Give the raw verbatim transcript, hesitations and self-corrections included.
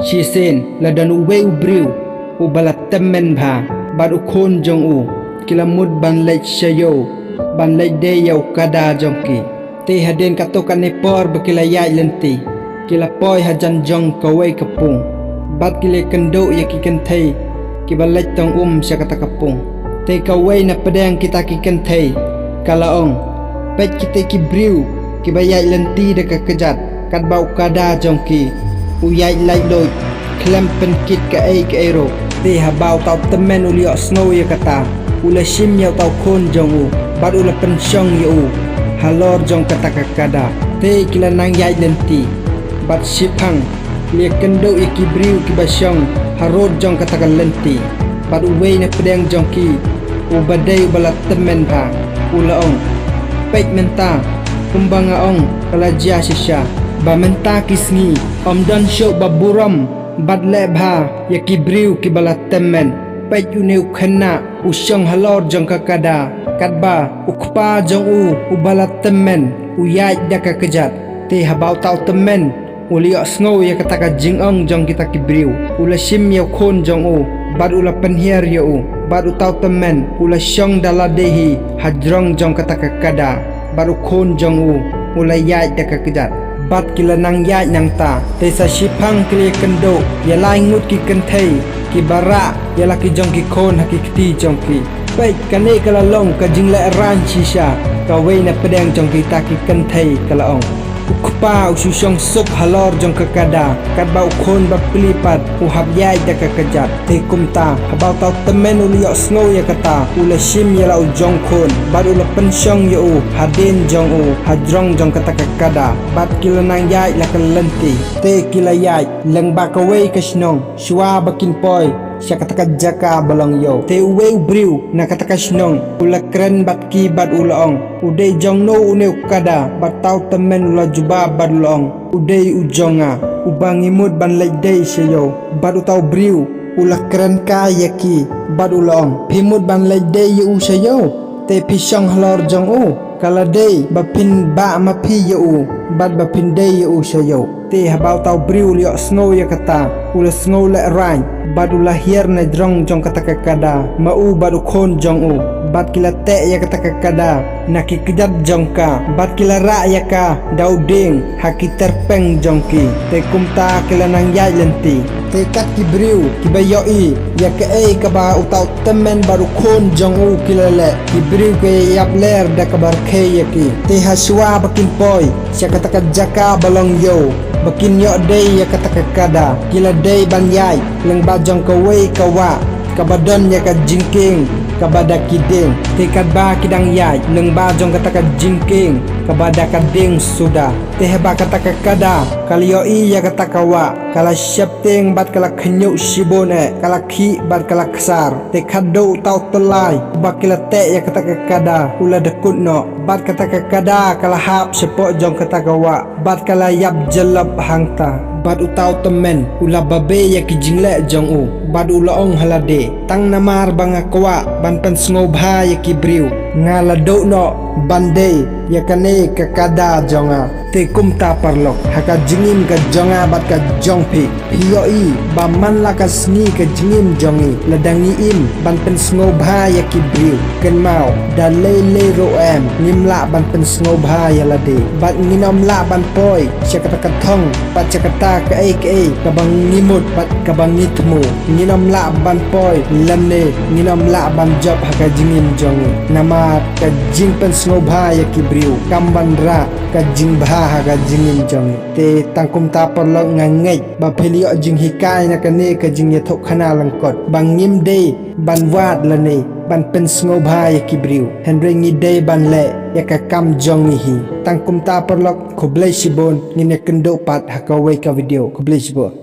Shisien la don uwei u briew uba la tymmen bha bad u khun jong u. Ki la mut ban leit sha ïew ban leit dei ïa u kada jong ki. Te hadien katto katne por ba ki la ïaid lynti, ki la poi hajan jong kawei ka pung bad ki la kynduh ïa ki kynthei kiba leit tong um sha kata ka pung. Te kawei na pdeng kita ki kynthei ka la ong, peit kita ki briew kiba ïaid lynti da ka kjat, katba u kada jong ki u ïaid laitluid khlem pynkit kaei kaei ruh. Te haba uta u tymmen u la ïohsngew ïa kata, u la shim ïa uta u khun jong u bad u la pynshong ïa u halor jong kata ka kada. Te ki la nang ïaid lynti bad shiphang ki la kynduh ïa ki briew kiba shong harud jong kata ka lynti. Bad uwei na pdeng jong ki, uba dei uba la tymmen bha, u la ong, peit mynta, kumba nga ong ka la jia shisha, ba mynta ki sngi ym don shuh ba burom bad leh bha ïa ki briew kiba la tymmen. Peit une u khynnah u shong halor jong ka kada, katba u kpa jong u uba la tymmen u ïaid da ka kjat. Te haba uta u tymmen u la ïohsngew ïa kata ka jingong jong kita ki briew, u la shim ïa u khun jong u bad u la pynhiar ïa u. Bad uta u tymmen u la shong da lade hi hajrong jong kata ka kada, bad u khun jong u u la ïaid da ka kjat. Bad ki la nang ïaid nangta, te sa shiphang ki la ïakynduh ïa lai ngut ki kynthei kiba rah ïa la ki jong ki khun ha ki kti jong ki. Peit, kane ka la long ka jinglehrain shisha. Kawei na pdeng jong kita ki kynthei ka la ong, u kpa u shu shong suk halor jong ka kada, katba u khun ba pli pat u hap ïaid da ka kjat. Te kumta haba uta u tymmen u la ïohsngew ïa kata, u la shim ïa la u jong khun bad u la pynshong ïa u hadien jong u hajrong jong kata ka kada. Bad ki la nang ïaid la ka lynti. Te ki la ïaid lyngba kawei ka shnong shuwa ba kin poi sha kata ka jaka ba long ïew. Te uwei u briew na kata ka shnong u la kren bad ki bad u la ong, u dei jong no une u kada? Bad uta u tymmen u la jubab bad u la ong, u dei u jong nga, uba ngi mut ban leit dei sha ïew. Bad uta u briew u la kren kai ïa ki bad u la ong, phi mut ban leit dei ïa u sha ïew? Te phi shong halor jong u, ka la dei ba phin bah ma phi ïa u bad ba phin dei ïa u sha ïew. Te haba uta u briew u la ïohsngew ïa kata, u la sngewlehrain bad u la hiar na jrong jong kata ka kada ma u bad u khun jong u. Bad ki la teh ïa kata ka kada na ki kjat jong ka bad ki la rah ïa ka da u dieng ha ki tyrpeng jong ki. Te kumta ki la nang ïaid lynti. Te kat ki briew kiba ïohi ïa kaei kaba uta u tymmen bad u khun jong u ki la leh, ki briew ki ïap ler da kaba rkhie ïa ki. Te ha shuwa ba kin poi sha kata ka jaka ba long ïew ba kin ïoh dei ïa kata ka kada, ki la dei ban ïaid lyngba jong kawei ka wah kaba don ïa ka jingkieng kaba da ki dieng. Te katba ki dang ïaid lyngba jong kata ka jingkieng kaba da ka dieng suda, te haba kata ka kada ka la ïohi ïa kata ka wah, ka la sheptieng bad ka la khñiuh shibun eh, ka la khih bad ka la ksar. Te khadduh uta u tyllai uba ki la teh ïa kata ka kada u la dkut noh, bad kata ka kada ka la hap shapoh jong kata ka wah bad ka la ïap jyllop hangta. Bad uta u tymmen u la babe ïa ki jingleh jong u bad u la ong ha lade, tang namar ba nga kwah ban pynsngewbha ïa ki briew, nga la duh noh ban dei ïa kane ka kada jong nga. Te kumta paralok, ha ka jingim ka jong nga bad ka jong phi, phi ïohi ba man la ka sngi ka jingim jong ngi, lada ngi im ban pynsngewbha ïa ki briew, kynmaw, da lei lei ruh em ngim lah ban pynsngewbha ïa lade. Bad ngin ym lah ban poi sha kata ka thong bad sha kata kaei kaei kaba ngi mut bad kaba ngi thmu. Ngin ym lah ban poi lymne ngin ym lah ban jop ha ka jingim jong ngi. Namar ka jingpynsngewbha ïa ki briew kam wanrah ka jingbha ha ka jingim jong ngi. Te tang kumta paralok, nga ngeit ba phi la ïoh jinghikai na kane ka jingïathuhkhana lyngkot ba ngim dei ban wad lane ban pynsngewbha ïa ki briew, hynrei ngi dei ban leh ïa ka kam jong ngi hi. Tang kumta paralok, khublei shibun, ngin ïakynduh pat ha kawei ka video. Khublei shibun.